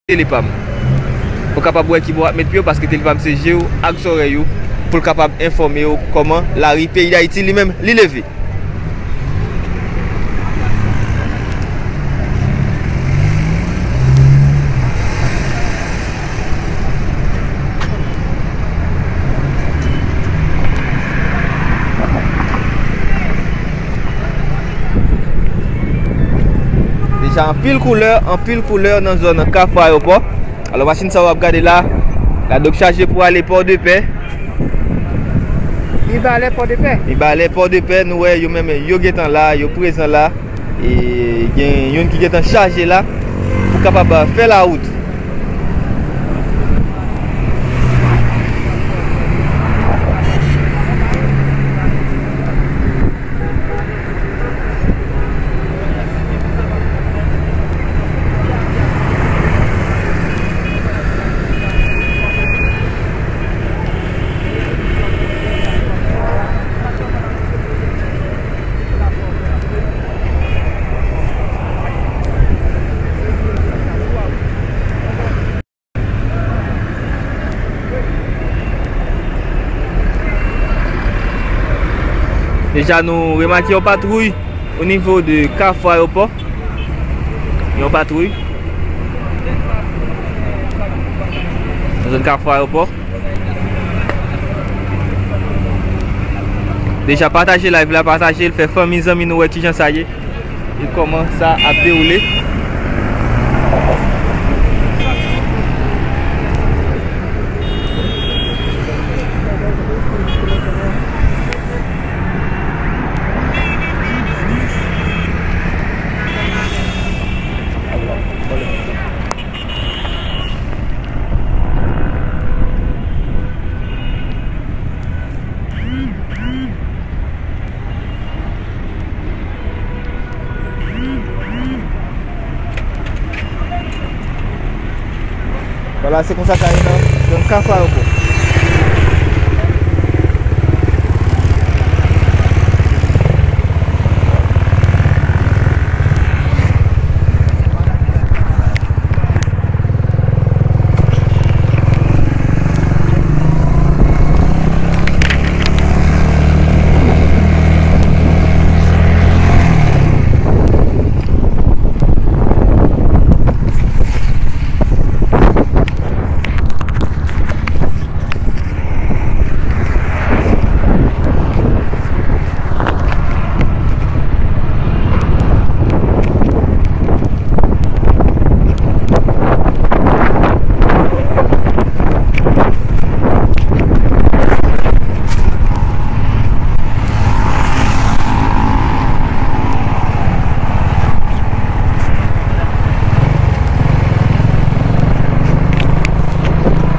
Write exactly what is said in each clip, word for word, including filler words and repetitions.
Tele Pam. Ou kapab wè ki bò w ap met pye w, paske Tele Pam se je w ak zòrèy ou, pou l kapab enfòme w kòman lari peyi Dayiti li menm li leve. Deja anpil koulè, anpil koulè nan zòn Kafou Ayewopò. Alò, machin sa w ap gade la, la dòk chaje pou ale Pòdepè. Mibalè, Pòdepè. Mibalè, Pòdepè, nou wè yo menm, yo gentan la, yo prezan la. E gen youn ki gentan chaje la pou kapab fè lawout. Deja nou remake yon patwouy o nivo de Kafou Ayewopò. Yon patwouy nan zòn Kafou Ayewopò. Deja pataje live la, pataje l, fè fanmi, zanmi nou wè kijan sa ye e kòman sa ap dewoule. Vwala, se konsa sa ye nan zòn Kafou Ayewopò.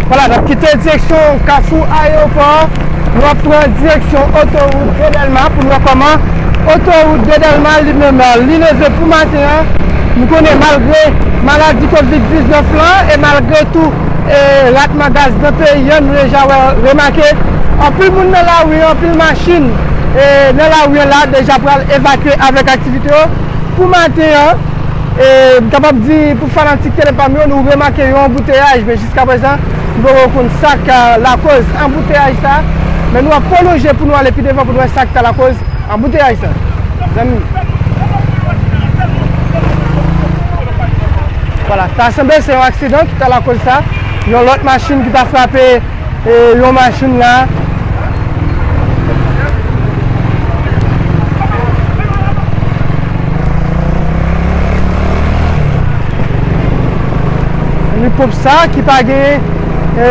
Vwala, n ap kite direksyon Kafou Ayewopò. Nou ap pran direksyon otowout de Dèlma pou n wè kòman otowout de Dèlma li menm li leve pou maten an. Nou konnen malgre maladi kovid diznèf lan e malgre tou e ratman gaz nan peyi an, nou deja wè, remake anpil moun nan lari an, anpil machin e nan lari an la deja pral evakye avèk aktivite yo pou maten an. E m kapab di pou fanatik Tele Pam yo, nou remake yon anbouteyaj, men jiskaprezan nou poko konn sa k lakoz anbouteyaj sa, men nou ap pwolonje pou nou ale pi devan pou nou wè sa k ta lakoz anbouteyaj sa. Zanmi. Vwala, ta sanble se yon aksidan ki ta lakoz sa. Yon lòt machin ki ta frape e yon machin la. Mini pomp sa ki pa gen e,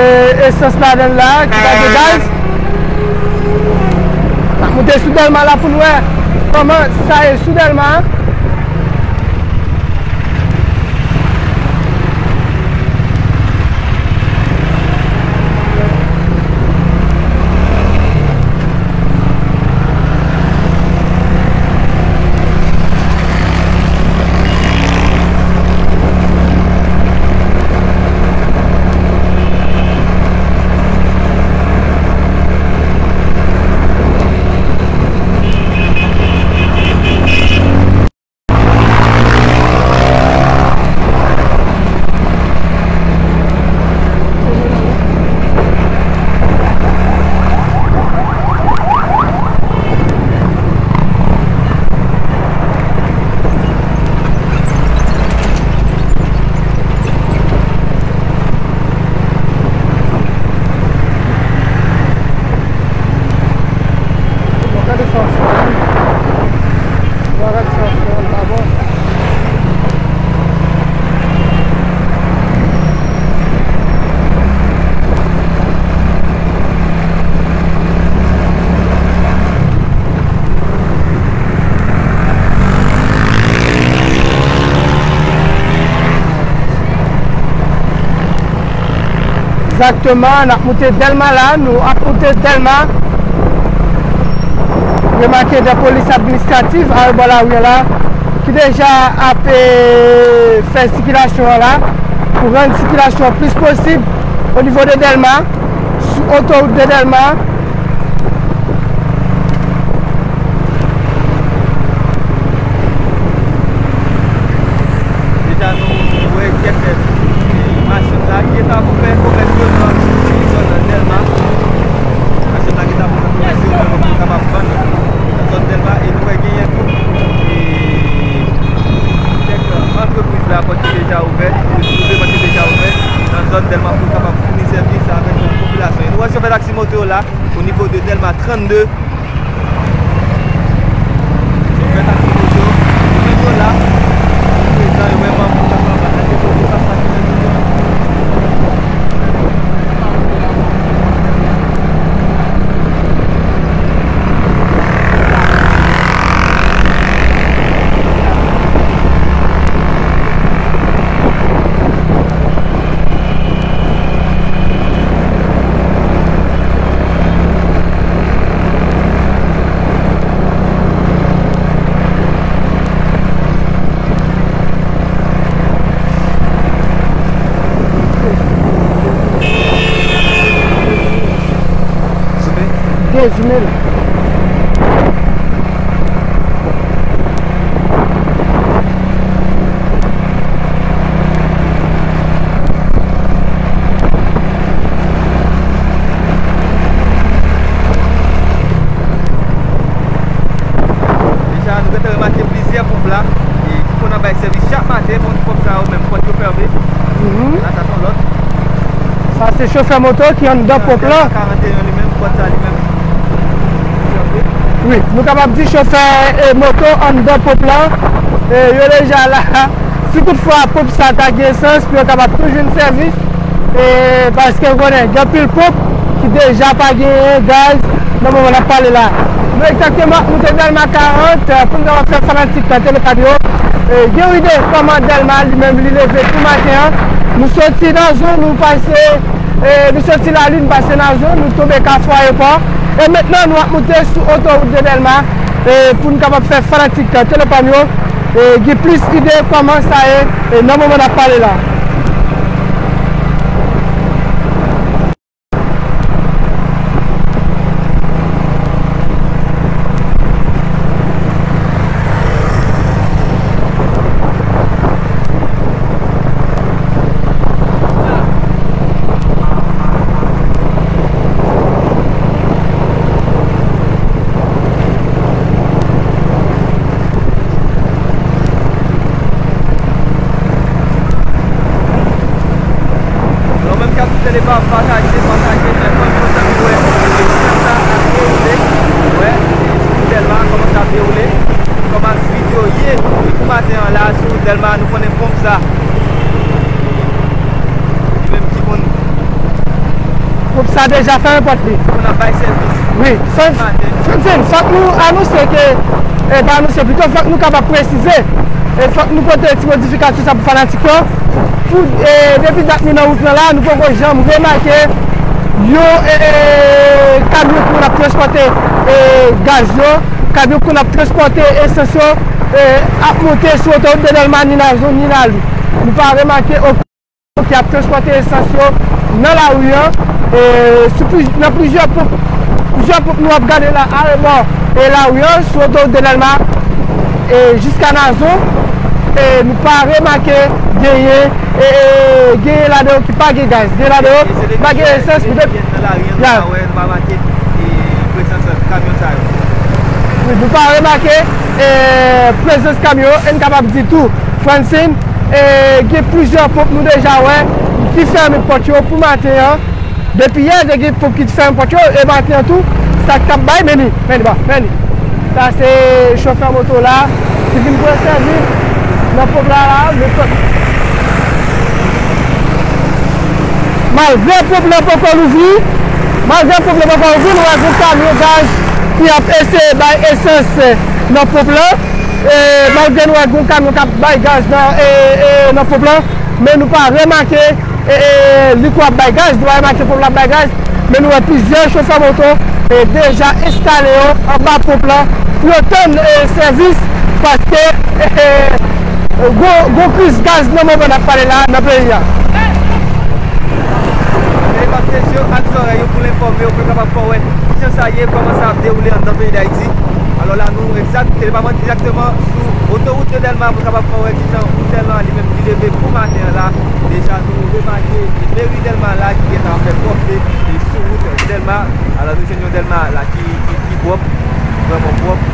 esans ladan l la, ki pa gen gaz. N ap moute sou Dèlma la pou n wè kòman sa ye sou Dèlma. Egzakteman, n ap moute Dèlma la, nou ap moute Dèlma. Remake de polis administratif arebò lari a la, ki deja ap, e, fè sikilasyon an la, pou rann sikilasyon plis posib o nivo de Dèlma, sou otowout de Dèlma. Deja nou wè kèk, e, machann la ki gentan ap fè komès yo nan zòn Dèlma. Machann la gentan ap fè komès yo pou yo kapab vann nan zòn Dèlma. E nou wè genyen tou, e, kèk antrepriz la pòt yo deja ouvè, yo twouve pòt yo deja ouvè nan zòn Dèlma pou yo kapab founi sèvis avèk popilasyon. E nou wè chofè taksi moto yo la, o nivo de Dèlma trannde. Chofè taksi moto, yo la, prezan, yo menm pou kapab achte moto, pa pase nan zòn yo. Dezime l. Deja, nou gentan remake plizyè ponp la, e, ki konn ap bay sèvis chak maten, men pòt sa yo menm, pòt yo fèmen. Mhm. La, sa se yon lòt. Sa se chofè moto ki anndan ponp lan. Karant e yon li menm, pòt sa li menm. Wi, nou kapab di chofè, e, moto anndan ponp lan, e, yo deja la. Si toutfwa ponp sa ta gen esans pou yo kapab tou jwenn sèvis, e, paske w konnen, gen anpil ponp ki deja pa genyen gaz nan moman n ap pale la. Nou egzakteman ap moute Dèlma karant, e, pou n kapab fè fanatik Telepam yo, e, gen yon ide kòman Dèlma li menm li leve tou maten an. Nou soti nan zòn, nou pase, e, nou soti Lalin, pase nan zòn, nou tonbe Kafou Ayewopò. E mentnan, nou ap moute sou otowout de Dèlma, e, pou n kapab fè fanatik Telepam yo, e, gen plis ide kòman sa ye, e, nan moman n ap pale la. Alò, menm k ap di tande pa pataje, pataje, fè fòm konsa pou wè, e, jan sa ap dewoule. Wè, e, sou Dèlma, kòman sa ap dewoule. Kòman videyo ye, e, pou maten an la, sou Dèlma, nou konnen ponp sa. Li menm ki konn. Gwoup sa deja fèmen pòt li. Pou n ap bay sèvis. Wi, fò, fò, fò, fòk nou anonse ke, e, pa anonse, pito fòk nou kapab presize. E fòk nou pote ti modifikasyon sa pou fanatik yo. Pou, e, depi dat nou nan wout lan la, nou poko janm remake yon, e, e, kamyon ki konn ap transpòte, e, gaz yo, kamyon ki konn ap transpòte esans yo, e, ap monte sou otowout de Dèlma, ni nan zòn, ni nan li. Nou pa remake okenn ki ap transpòte esans yo nan lari an, e, sou pli-, nan plizyè ponp, plizyè ponp nou ap gade la, arebò, e, lari an, sou otowout de Dèlma, e, jiska Nazon, e, nou pa remake genyen, e, e, genyen ladan yo ki pa gen gaz, gen ladan yo ki pa gen esans, petèt. Ya. Wi, nou pa remake, e, prezans kamyon, e n kapab di tou, Francine, e, gen plizyè ponp nou deja wè ki fèmen pòt yo pou maten an. Depi yè, te gen ponp ki te fèmen pòt yo, e maten an tou, sa k t ap bay, men ni, men ni, bon, men ni. Sa se chofè moto la ki vin pran sèvis nan ponp la, la, men pòt. Malgre ponp lan poko louvri, malgre ponp lan poko louvri, nou wè gon kamyon gaz ki ap eseye bay esans nan ponp lan. E, malgre nou wè gon kamyon k ap bay gaz nan, e, e, nan ponp lan, men nou pa remake E, e, li tou ap bay gaz, nou pa remake ponp la ap bay gaz, men nou wè plizyè chofè moto, e, deja enstale yo anba ponp lan pou yo tann, e, sèvis, paske, e, e, gwo, gwo kriz gaz nan moman n ap pale la nan peyi a. Tele Pam se je ak zòrèy yo pou l enfòme w, pou l kapab fè w wè kijan sa ye, kòman sa ap dewoule anndan peyi Dayiti. Alò la, nou egzak, Tele Pam egzakteman sou otowout de Dèlma pou l kapab fè w wè kijan wout Dèlma li menm li leve pou maten an la. Deja, nou remake meri Dèlma la ki gentan ap fè pwòpte sou wout Dèlma. Alò, nou jwenn yon Dèlma la ki, ki, ki pwòp, vrèman pwòp.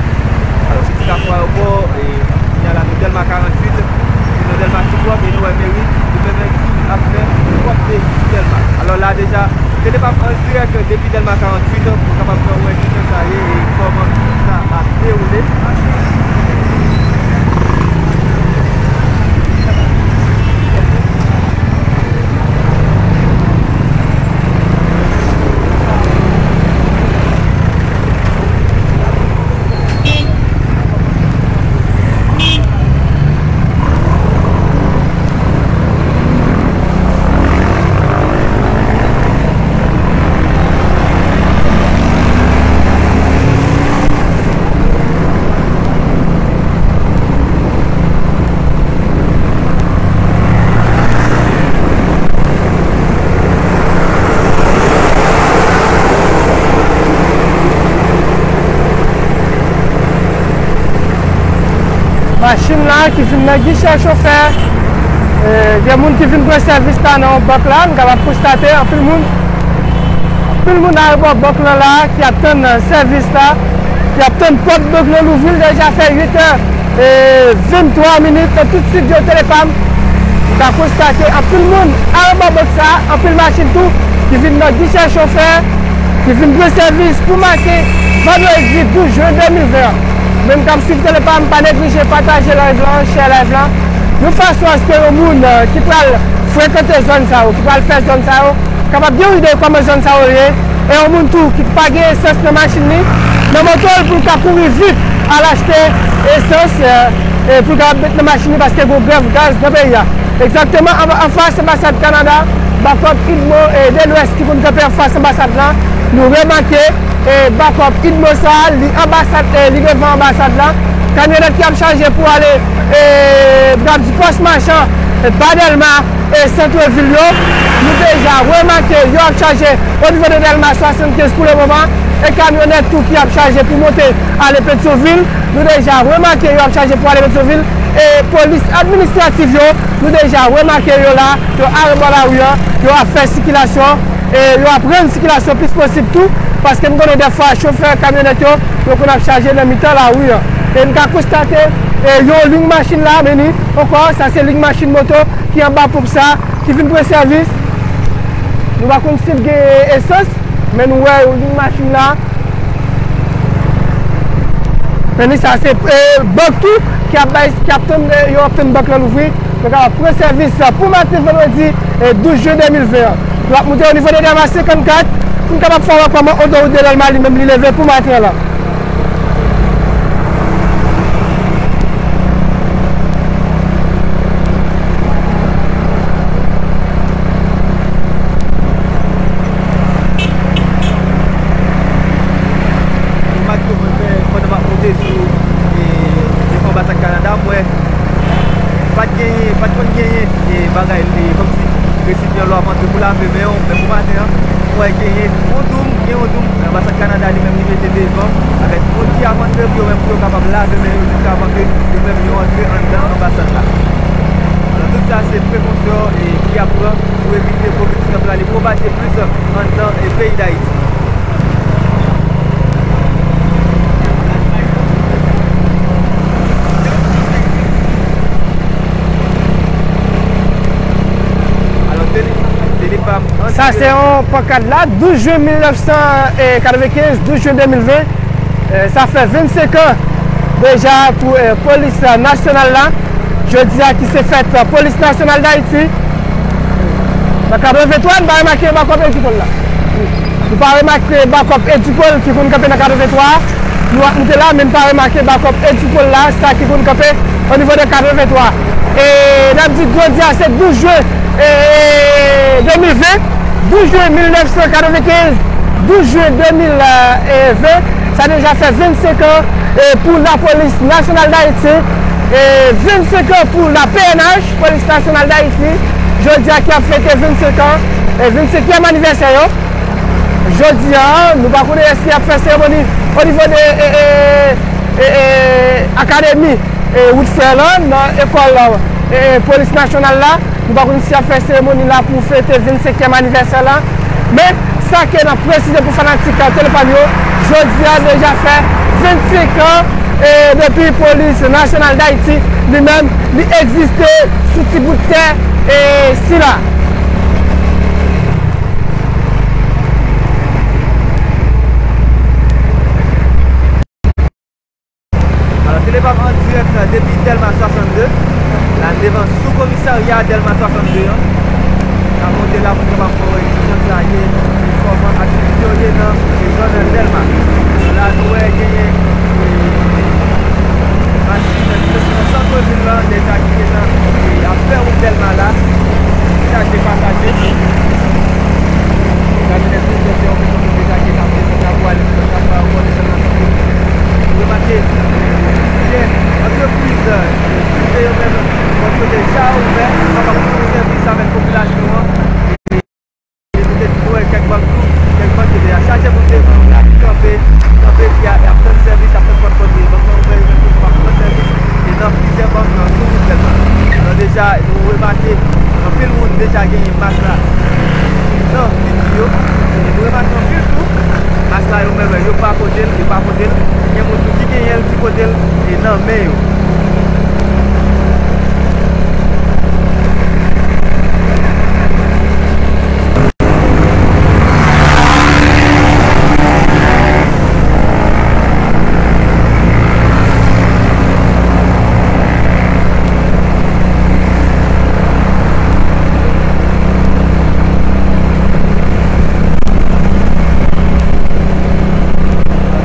Alò, se ti kafou ayewopò, e kounye a la, nou Dèlma karanntuit, se yon Dèlma ki pwòp, e nou wè meri, li menm ki ap fè pwòpte Dèlma. Alò la, deja, Tele Pam an dirèk depi Dèlma karanntuit, pou kapab fè w wè kijan sa ye e kòman sa ap dewoule. Machin la ki vin nan gichè chofè, e, gen moun ki vin pran sèvis la nan yon bank la, n kapab konstate anpil moun, anpil moun ayewopò bank lan la ki ap tann, e, sèvis la, ki ap tann pòt bank lan louvri, l deja fè uit è, e, venntwa minit nan tout estidyo Tele Pam. Nou ka konstate anpil moun ayewopò bank sa, anpil machin tou ki vin nan gichè chofè, ki vin pran sèvis pou make vandredi douz jen de mil ven an. Menm k ap swiv Tele Pam, pa neglije pataje live lan, share live lan, yon fason aske yon moun, e, ki pral frekante zòn sa yo, ki pral fè zòn sa yo, kapab gen yon ide kòman zòn sa yo ye, e yon moun tou ki pa gen esans nan machin li, nan moto l pou l ka kouri vit al achte esans, e, e pou l kapab met nan machin li paske gen yon grèv gaz nan peyi a. Egzakteman an, anfas anbasad Kanada, bakòp Idmo, e, de Lwès ki konn kanpe anfas anbasad lan, nou remake, e, bakòp Idmo sa, li anbasad, e, li devan anbasad lan. Kamyonèt ki ap chaje pou ale, e, m t ap di Pòs Machan, e, ba Dèlma, e, sant vil yo, nou deja remake yo ap chaje o nivo de Dèlma swasannkenz pou le moman, e kamyonèt tou ki ap chaje pou monte ale Petyonvil, nou deja remake yo ap chaje pou ale Petyonvil, e polis administratif yo, nou deja remake yo la, yo arebò lari an, yo ap fè sikilasyon, e yo ap rann sikilasyon plis posib tou, paske n konnen dèfwa chofè kamyonèt yo, yo konn ap chaje nan mitan lari an. E n ka konstate, e yon liy machin la, men ni ankò, sa se liy machin moto ki anba ponp sa, ki vin pran sèvis. Nou pa konn si l gen esans, men nou wè yon liy machin la. Men ni sa se, e, bank tou ki ap bay, ki ap tann, e, yo ap tann bank lan louvri. Yo kapab pran sèvis pou maten vandredi, e, douz jen de mil ven an. Nou ap moute o nivo de Dèlma senkannkat pou n kapab fè wè kòman otowout de Dèlma li menm li leve pou maten an la. Remake mwen fè pandan m ap monte sou, e, devan anbasad Kanada, m wè pa t genyen, pa t konn genyen, e, bagay, e, kòmsi resipyan lò ap antre pou lave men w, men pou maten an, m wè genyen yon doum, gen yon doum, anbasad Kanada li menm li mete devan, avèk moun ki ap antre pou yo menm pou yo kapab lave men yo jiskavan ke yo menm yo antre anndan anbasad la. Alò, tout sa se prekosyon, e, ki ap pran pou evite kovid diznèf la li pwopaje plis anndan, e, peyi Dayiti. Sa se yon pankad la, douz jen mil nèf san katrevenkenz, douz jen de mil ven. E, sa fè vennsenk an deja pou, e, polis nasyonal la. Jodi a ki se fèt, e, polis nasyonal Dayiti. Nan katrevenntwa, nou pa remake bakòp Edupol la. Nou pa remake bakòp Edupol ki konn kanpe nan katrevenntwa a. Nou ap moute la, men n pa remake bakòp Edupol la, sa ki konn kanpe o nivo de katrevenntwa. E n ap di jodi a se douz jen, e, de mil ven, douz jen mil nèf san katrevenkenz, douz jen de mil ven, sa deja fè vennsenk an, e, pou Lapolis Nasyonal Dayiti, e, vennsenk an pou la P N H, Polis Nasyonal Dayiti, jodi a ki ap fete vennsenk an, e, vennsenkyèm anivèsè yo. Jodi a, nou pa konnen èske y ap fè seremoni o nivo de, e, e, e, e, akademi, e, wout fè la, nan ekòl, e, e, polis nasyonal la. Nou pa konn si y ap fè seremoni la pou fete vennsenkyèm anivèsè la. Men, sa ke n ap presize pou fanatik Telefam yo, jodi a deja fè vennsenk an, e, depi Polis Nasyonal Dayiti, li menm, li egziste sou ti bout tè, e, sila. Alò, Telefam an dirèk depi Dèlma swasannde, la devan sou komisarya Dèlma swasannde an. N ap monte la pou n kapab fè wè ki jan sa ye, e kòman aktivite yo ye nan, e zòn Dèlma. La, nou wè genyen, e, machin ki soti nan sant vil la, deja ki deja, e, ap fè wout Dèlma la, chaje pasaje. Kamyonèt Prizon se yon prizon ki deja ki ap desann la pou ale nan Kafou, pou desann nan sant vil. Remake, plizyè antrepriz prive yo menm, bò kote deja ouvè, kapab fè sèvis avèk popilasyon an. E nou te di nou wè kèk bank tou, kèk bank ki deja chaje moun devan, ki kanpe, kanpe, ki a, y ap tann sèvis, y ap tann pòt pòt, e bank nan ouvè, yo menm tou kapab pran sèvis, e nan plizyè bank nan sou wout Dèlma. Nou deja, nou remake, anpil moun deja genyen mas la nan figi yo, e nou remake anpil tou, mas la yo menm, yo pa pote l, yo pa pote l, gen moun tou ki genyen l, ki pote l, e nan men yo.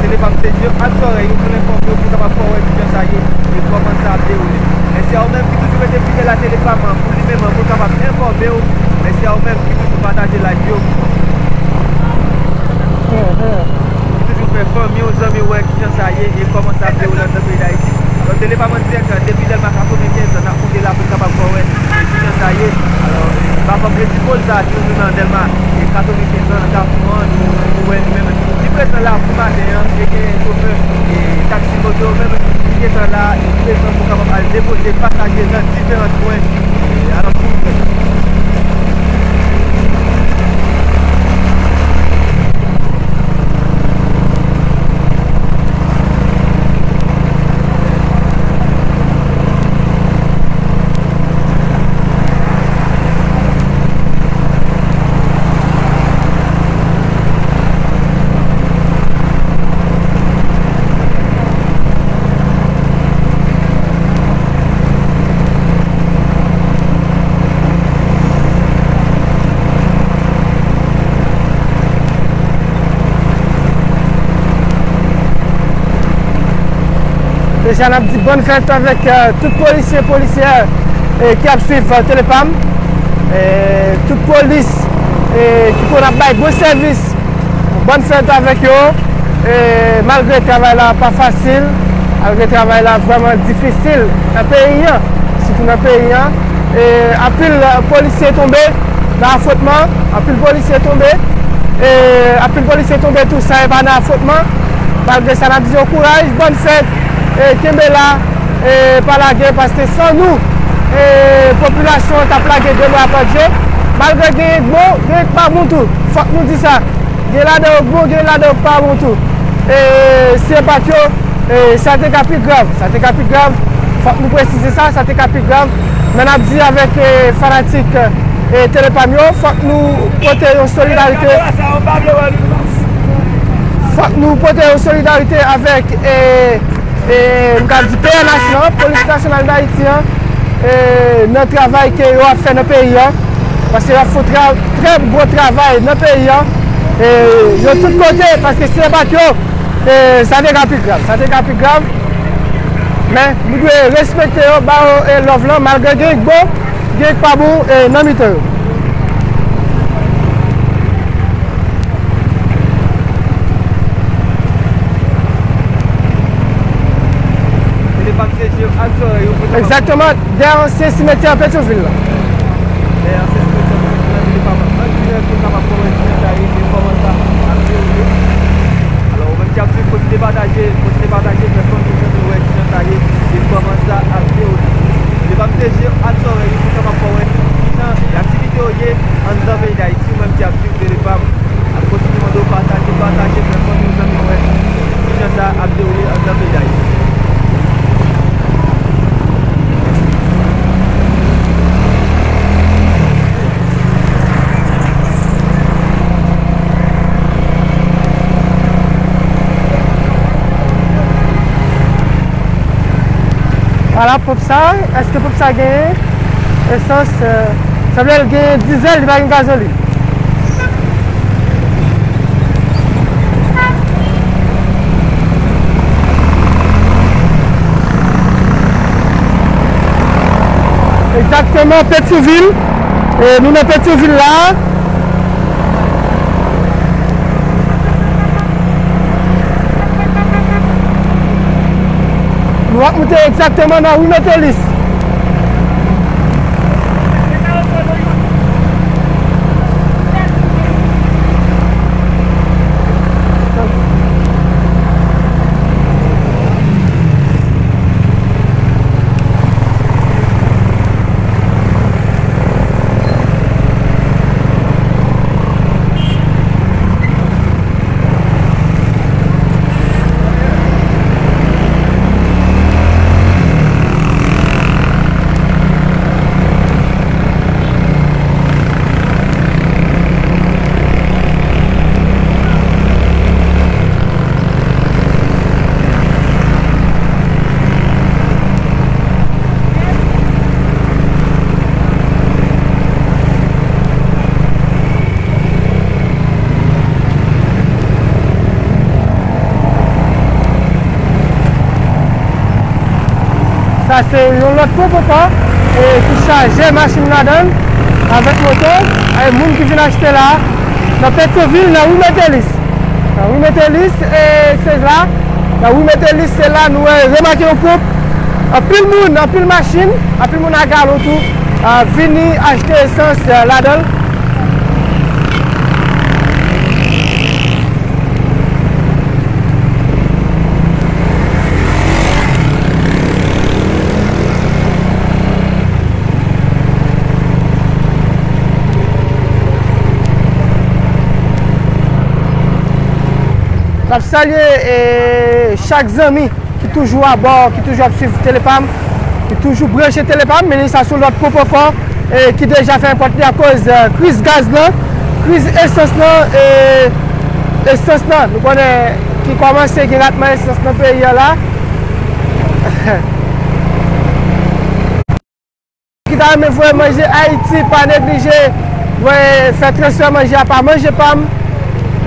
Telefam se je ak zòrèy ou pou l enfòme w, pou w kapab fè w wè ki jan sa ye e kòman sa ap dewoule. Mèsi a ou menm ki toujou rete fidèl a Telefam pou li menm, pou l kapab enfòme w. Mèsi a ou menm ki toujou pataje live yo, ki toujou fè fanmi w, zanmi w wè ki jan sa ye e kòman sa ap dewoule anndan peyi Dayiti. Donk, Telefam an dirèk depi Dèlma katrevenkenz, n ap monte la pou n kapab fè w wè e ki jan sa ye. Alò, e, Bavan Prensipal sa ki toujou nan Dèlma e katrevenkenz an, nan Kafou an, nou, nou wè li menm li prezan la pou maten an, e gen chofè e taksi moto yo menm ki gentan la e prezan pou kapab al depoze pasaje nan diferan kwen e alantou. Deja, n ap di bòn fèt avèk, e, tout polisye, polisyè, e, ki ap swiv, e, Telefam. E, tout polis, e, ki konn ap bay bon sèvis, bòn fèt avèk yo. E, malgre travay la pa fasil, malgre travay la vrèman difisil nan peyi an, sitou nan peyi an. E, anpil, e, polisye tonbe nan afwontman, anpil polisye tonbe, e, anpil polisye tonbe tou, san e pa nan afwontman. Malgre sa, n ap di yo kouraj, bòn fèt, e, kenbe la, e, pa lage, paske san nou, e, popilasyon an t ap lage de bra pa de. Malgre genyen k bon, genyen k pa bon tou. Fòk nou di sa. Gen ladan yo k bon, gen ladan yo k pa bon tou. E, si e pa t yo, e, sa te ka pi grav, sa te ka pi grav. Fòk nou presize sa, sa te ka pi grav. Men n ap di avèk, e, fanatik, e, Telefam yo, fòk nou pote yon solidarite. Fòk nou pote yon solidarite avèk, e, e, m ka di P N H lan, Polis Nasyonal Dayiti an, e, nan travay ke yo ap fè nan peyi an. Paske y ap fè yon tra-, trè gwo travay nan peyi an. E, yo tout kote, paske si se pa t yo, e, sa te ka pi grav, sa te ka pi grav. Men, nou dwe respekte yo, ba yo, e, love lan, malgre gen k bon, gen k pa bon, e, nan mitan yo. Egzakteman, dèyè ansyen simetyè Petyonvil la. Dèyè ansyen simetyè Petyonvil la, se pa an dirèk nou kapab fè wè kijan sa ye, e kòman sa ap dewoule. Alò, ou menm ki ap swiv, kontinye pataje, kontinye pataje, fè fanmi w, zanmi w wè kijan sa ye, e kòman sa ap dewoule. Telefam T G ak zòrèy yo pou kapab fè wè kijan aktivite yo ye anndan peyi Dayiti, ou menm ki ap swiv Telefam. N ap kontinye mande w pataje, pataje, fè fanmi w, zanmi w wè kijan sa ap dewoule anndan peyi Dayiti. Ala ponp sa, èske ponp sa genyen esans? Sanble l genyen dizèl, li pa gen gazolin. Egzakteman, Petyonvil. E nou nan Petyonvil la. Nou ap moute egzakteman nan ri Metelis. Sa se yon lòt ponp ankò, e, ki chaje machin ladan l avèk moto, e, moun ki vin achte la nan Petyonvil, nan ri Metelis. Nan ri Metelis, e, se la, nan ri Metelis, se la nou, e, remake yon ponp. Anpil moun, anpil machin, anpil moun a galon tou, a, vini achte esans, e, ladan l. N ap salye, e, chak zanmi ki toujou abò, ki toujou ap swiv Telefam, ki toujou branche Telefam, men li sa sou lòt ponp ankò, e, ki deja fèmen pòt li akoz, e, kriz gaz lan, kriz esans lan, e, esans lan. Nou konnen ki kòmanse gen ratman esans nan peyi a la. Ki ta renmen voye manje Ayiti, pa neglije voye, fè transfè manje a pa Manje Pam.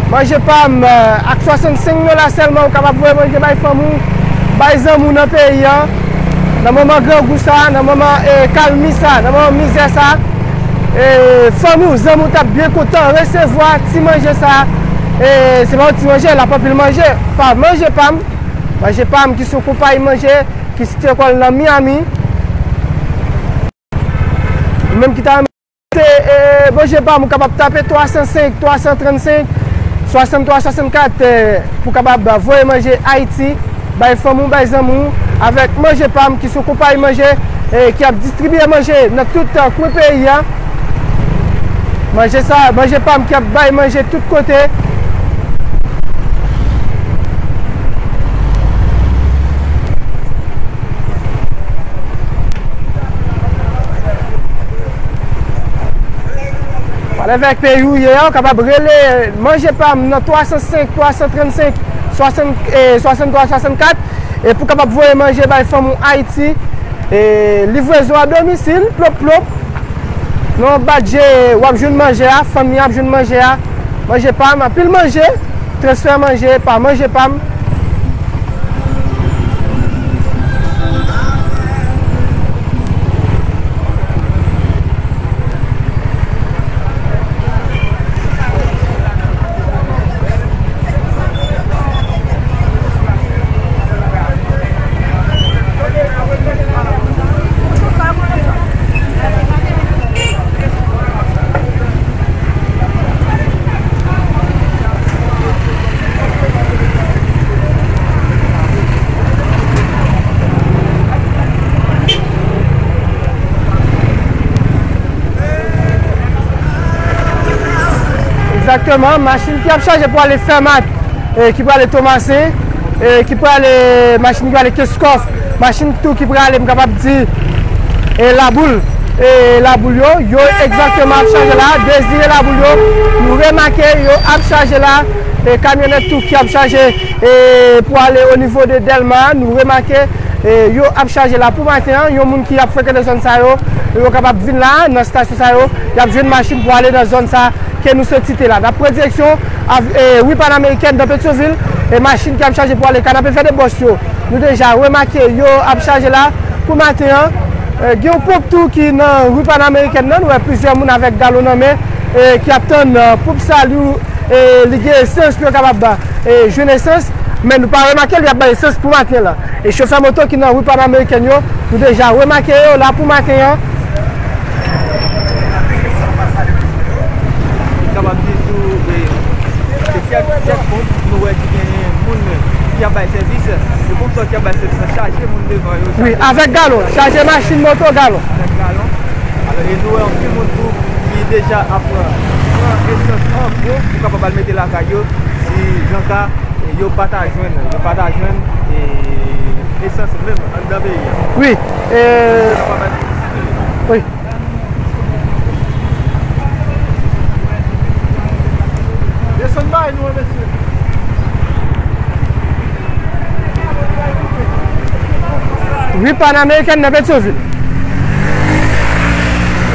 Manje Pam, e, ak swasannsenk dola sèlman, ou kapab voye manje bay fanmi w, bay zanmi w nan peyi a. Nan moman grangou sa, nan moman, e, kalmi sa, nan moman mizè sa, e, fanmi w, zanmi w t ap byen kontan resevwa ti manje sa. E, se pa yon ti manje, l ap anpil manje. Pa Manje Pam. Manje Pam ki se yon konpayi manje ki sitiye kò l nan Miami. Ou menm ki ta renmen achte, e, Manje Pam, ou kapab tape twa san senk, twa san trannsenk, swasanntwa swasannkat, e, pou kapab voye manje Ayiti bay fanmi w, bay zanmi w, avèk Manje Pam ki se yon konpayi manje, e, ki ap distribiye manje nan tout, e, kwen peyi a. Manje sa, Manje Pam ki ap bay manje tout kote. Pale avèk peyi w ye a, ou kapab rele Manje Pam nan twa san senk, twa san trannsenk, swasant, e, swasanntwa swasannkat, e pou kapab voye manje bay fanmi w Ayiti. E, livrezon a domisil, plop, plop. Nan yon bat je, w ap jwenn manje a, fanmi an ap jwenn manje a. Manje Pam, anpil manje, transfè manje pa Manje Pam. Egzakteman, machin ki ap chaje pou ale Fèmat, e ki prale Tomasen, e ki prale, machin ki prale Kenskòf, machin tou ki prale, m kapab di, e Laboul, e Laboul yo, yo egzakteman ap chaje la, Dezire Laboul yo, nou remake yo ap chaje la, e kamyonèt tou ki ap chaje, e pou ale o nivo de Dèlma, nou remake, e yo ap chaje la pou maten an, yon moun ki ap frekante zòn sa yo, yo kapab vin la, nan estasyon sa yo, y ap jwenn machin pou ale nan zòn sa ke nou sot site la. N ap pran direksyon av-, e, ri Panamerikèn nan Petyonvil, e machin ki ap chaje pou ale Kanapevè de Bòs yo. Nou deja remake yo ap chaje la pou maten an. E, gen yon ponp tou ki nan ri Panamerikèn nan, nou wè plizyè moun avèk galon nan men, e, ki ap tann, e, ponp sa li, e, li gen esans pou yo kapab, e, jwenn esans, men nou pa remake li ap bay esans pou maten la. E chofè moto ki nan ri Panamerikèn yo, nou deja remake yo la pou maten an. Kapab di tou, e, se kèk, kèk ponp nou wè ki genyen moun ki ap bay sèvis. Se ponp sa ki ap bay sèvis la, chaje moun devan yo. Wi, chaje avèk galon, chaje machin moto galon. Avèk galon. Alò, e nou wè anpil moun tou ki deja ap pran esans an gwo pou kapab al mete lakay yo. Si jan ka, e yo pa ta jwenn, yo pa ta jwenn, e, esans menm anndan peyi a. Wi, e, wi. Desann bay nou an, mesye. Ri Panamerikèn nan Petyonvil.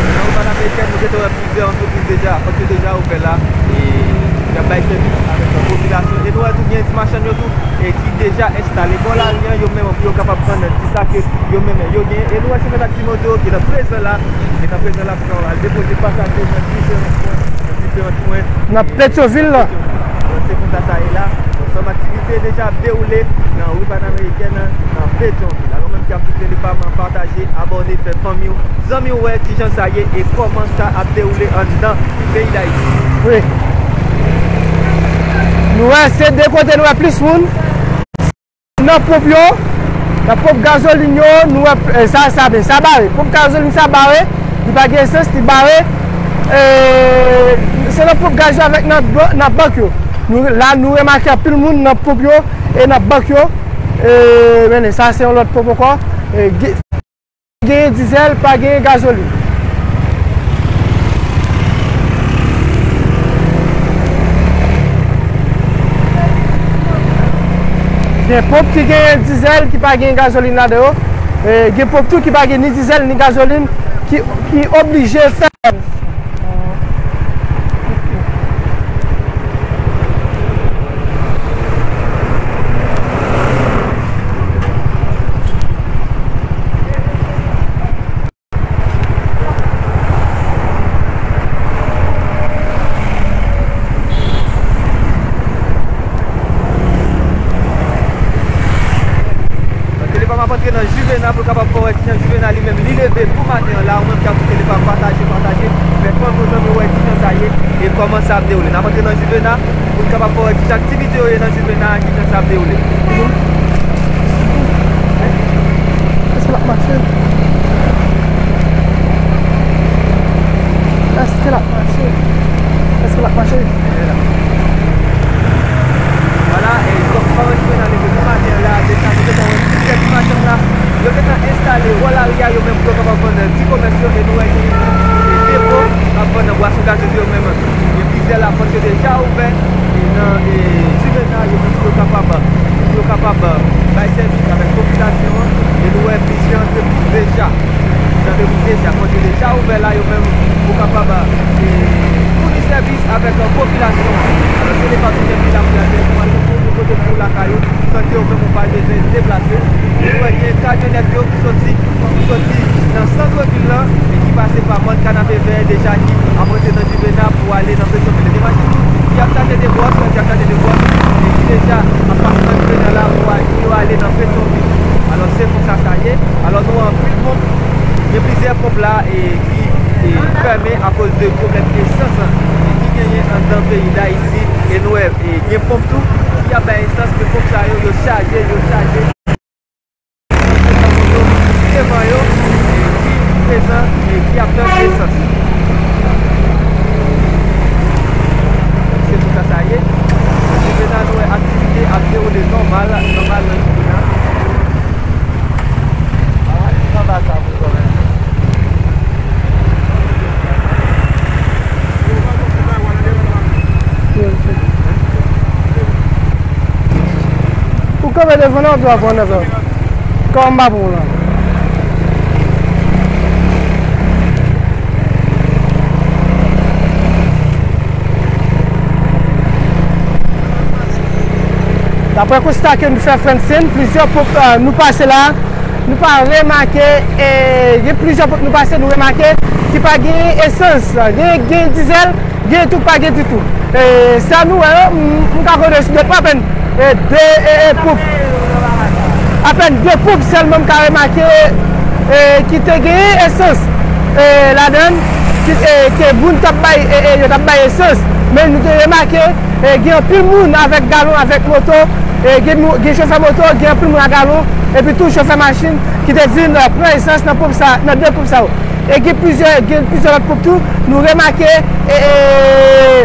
Nan ri Panamerikèn, nou gentan wè plizyè antrepriz deja, pòt yo deja ouvè la, e y ap bay sèvis avèk popilasyon. E nou wè tou gen ti machann yo tou, e ki deja enstale bò lari an, yo menm pou yo kapab vann ti sa ke yo menm yo genyen. E nou wè chofè taksi moto ki nan prezan la, ki nan prezan la pou yo al depoze pasaje nan diferan pwen, nan diferan pwen. Nan Petyonvil la. Se konsa sa ye la. Ansanm aktivite deja ap dewoule nan ri Panamerikèn nan Petyonvil. Alò, menm ki ap koute li, pa pataje, abòne, fè fanmi w, zanmi w wè kijan sa ye e kòman sa ap dewoule anndan peyi Dayiti. Wi. Nou wè se de kote nou wè plis moun. Nan ponp yo, nan ponp gazolin yo, nou wè, e, sa, sa, men sa bare. Ponp gazolin sa bare, li pa gen esans, li bare. E, se nan ponp gaz yo avèk nan, nan bank yo. Nou, la, nou remake anpil moun nan ponp yo e nan bank yo. E, men sa, se yon lòt ponp ankò. E, gen- Genyen dizèl, pa genyen gazolin. Gen ponp ki genyen dizèl, ki pa genyen gazolin ladan yo. E, gen ponp tou ki pa gen ni dizèl, ni gazolin, ki, ki oblije fèmen. Telefòn ap antre nan Juvena pou l kapab fè w wè kijan Juvena li menm li leve pou maten an la. Ou menm k ap koute li, pataje, pataje, fè kòmantè pou zanmi w wè kijan sa ye e kòman sa ap dewoule. N ap antre nan Juvena pou n kapab fè w wè kijan aktivite yo ye nan Juvena, kijan sa ap dewoule. Èske l ap mache? Èske l ap mache? Èske l ap mache? Vwala, e, kòman Juvena leve pou maten an la, deja nou gentan wè plizyè ti machann la, yo gentan enstale bò lari a, yo menm pou yo kapab vann ti komès yo, e nou wè gen, e, depo k ap vann bwason gazez yo menm. Gen plizyè lapòt yo deja ouvè, e, nan, e, Juvena, yo menm pou yo kapab, pou yo kapab bay sèvis avèk popilasyon an, e nou wè plizyè antrepriz deja. Jan de moun deja, pòt yo deja ouvè la, yo menm pou kapab, e, founi sèvis avèk, e, popilasyon an. Alò, se depa tou gen pil ap gade, kòman se pou nou kote pou lakay ou, san ke ou menm ou pa bezwen deplase. Nou wè gen kamyonèt yo ki soti, ki soti nan sant vil la, e ki pase pa mòn Kanapevè deja, ki ap rantre nan Juvena pou ale nan Petyonvil. Gen machin tou ki ap chaje de bòs, ki ap chaje de bòs, e ki deja ap pase nan Juvena la pou al-, pou yo ale nan Petyonvil. Alò, se konsa sa ye. Alò, nou wè anpil ponp. Gen plizyè ponp la, e, ki, e, fèmen akoz de pwoblèm esans, e, ki genyen anndan peyi Dayiti. E nou wè, e, gen ponp tou ki ap bay esans, men ponp sa yo, yo chaje, yo chaje. Devan yo, e, ki prezan, e, ki ap tann esans. Devan nan, dwa pran nan. Kòman m pa pran w la? Daprè konsta ke nou fè, Francine, plizyè ponp, eh, nou pase la, nou pa remake, eh, gen plizyè ponp nou pase, nou remake ki pa gen esans, gen, gen dizèl, gen tou pa gen ditou. E, sa nou wè yo, m, m ka konte sou dwèt mwen apèn, e, de, e, e, ponp. Apèn de ponp sèlman m ka remake, e, ki te gen esans, e, ladan l, ki, e, ke moun t ap bay, e, e, yo t ap bay esans. Men nou te remake, e, gen anpil moun avèk galon, avèk moto, e, gen mou-, gen chofè moto, gen anpil moun ak galon, epi tou chofè machin ki te vin, e, pran esans nan ponp sa, nan de ponp sa yo. E gen plizyè, gen plizyè lòt ponp tou, nou remake, e, e,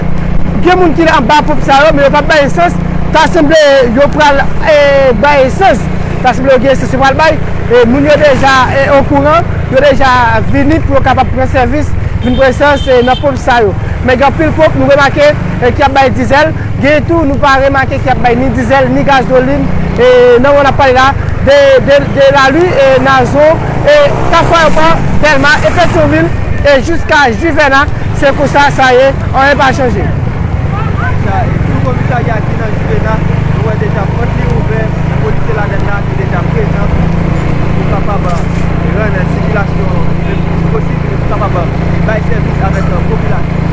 gen moun ki anba ponp sa yo, men yo p ap bay esans. Ta sanble yo pral, e, bay esans. Ta sanble yo gen esans yo pral bay. E moun yo deja, e, okouran, yo deja vini pou yo kapab pran sèvis, vin pran esans, e, nan ponp sa yo. Men gen anpil ponp, nou remake, e, ki ap bay dizèl. Gen tou, nou pa remake ki ap bay ni dizèl, ni gazolin, e, nan moman n ap pale la, de, de, de Lali, e, Nazon, e, Kafou Ayewopò, Dèlma, e Petyonvil, e jiska Jivèna, se konsa sa ye, anyen pa chanje. Sa, e, sou komisarya ki nan Jivèna, nou wè deja pòt li ouvè, polisye ladann la ki deja prezan pou kapab rann sikilasyon an pi posib, pou kapab bay sèvis avèk, e, popilasyon.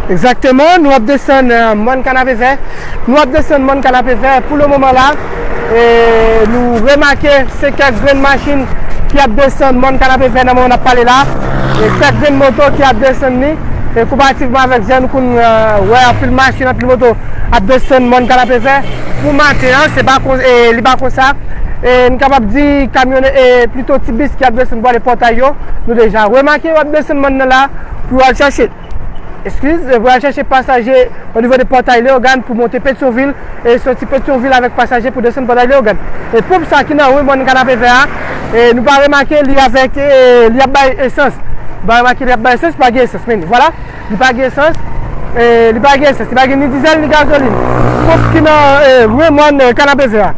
Egzakteman, nou ap desann, e, mòn Kanapevè. Nou ap desann mòn Kanapevè. Pou le moman la, e, nou remake se kèk grenn machin ki ap desann mòn Kanapevè nan moman n ap pale la. E kèk grenn moto ki ap desann li. E konparativman avèk jan nou konn, e, wè anpil machin, anpil moto ap desann mòn Kanapevè. Pou maten an, se pa kon-, e, li pa konsa. E, n kapab di kamyonèt, e, plito ti bis ki ap desann pou ale Pòtay yo. Nou deja remake yo ap desann mòn nan la pou yo al chache, eskize, pou yo al chache pasaje o nivo de Pòtay Leyogàn pou monte Petyonvil, e soti Petyonvil avèk pasaje pou desann Pòtay Leyogàn. E ponp sa ki nan ri mòn Kanapevè a, e nou pa remake li avèk, e, li ap bay esans. Nou pa remake li ap bay esans, pa gen esans, men vwala. Li pa gen esans, e, li pa gen esans, li pa gen ni dizèl ni gazolin. Ponp ki nan, e, ri mòn, e, Kanapevè a.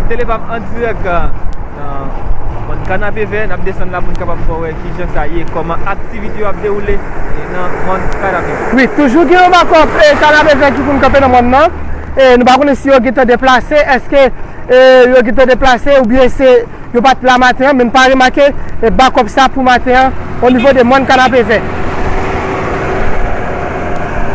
Telefam an dirèk, e, nan mòn Kanapevè, n ap desann la pou n kapab fè w wè kijan sa ye, kòman aktivite yo ap dewoule, e, nan mòn Kanapevè. Wi, toujou gen yon bakòp, e, Kanapevè ki konn kanpe nan mòn nan. E, nou pa konnen si yo gentan deplase, èske, e, yo gentan deplase oubyen se yo pa t la maten an, men m pa remake, e, bakòp sa pou maten an o nivo de mòn Kanapevè.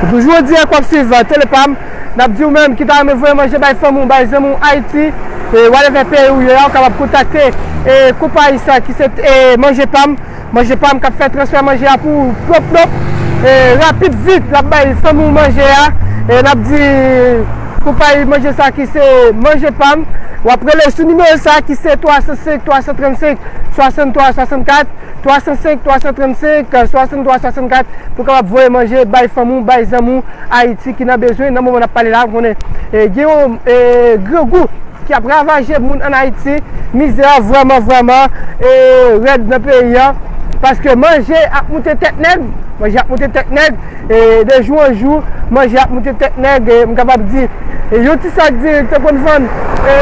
Toujou an dirèk w ap swiv, e, Telepam. N ap di w menm ki ta renmen voye manje bay fanmi w, bay zanmi w Ayiti, e, whatever peyi w ye a, w kapab kontakte, e, konpayi sa ki se, e, Manje Pam. Manje Pam k ap fè transfè manje a pou ou, plop, plop. E, rapid, vit, l ap bay fanmi w manje a. E n ap di konpayi manje sa ki se Manje Pam, W ap rele sou nimewo sa ki se twa san senk, twa san trannsenk, swasanntwa swasannkat, twa san senk, twa san trannsenk, swasanntwa swasannkat, pou w kapab voye manje bay fanmi w, bay zanmi w Ayiti ki nan bezwen. Nan moman n ap pale la, m konnen, e, gen yon, e, grangou ki ap ravaje moun ann Ayiti. Mizè a vrèman, vrèman, e, rèd nan peyi a. Paske manje ap moute tèt nèg, manje ap moute tèt nèg, e, de jou an jou, manje ap moute tèt nèg, e, m kapab di, e, yon ti sak diri te konn vann, e,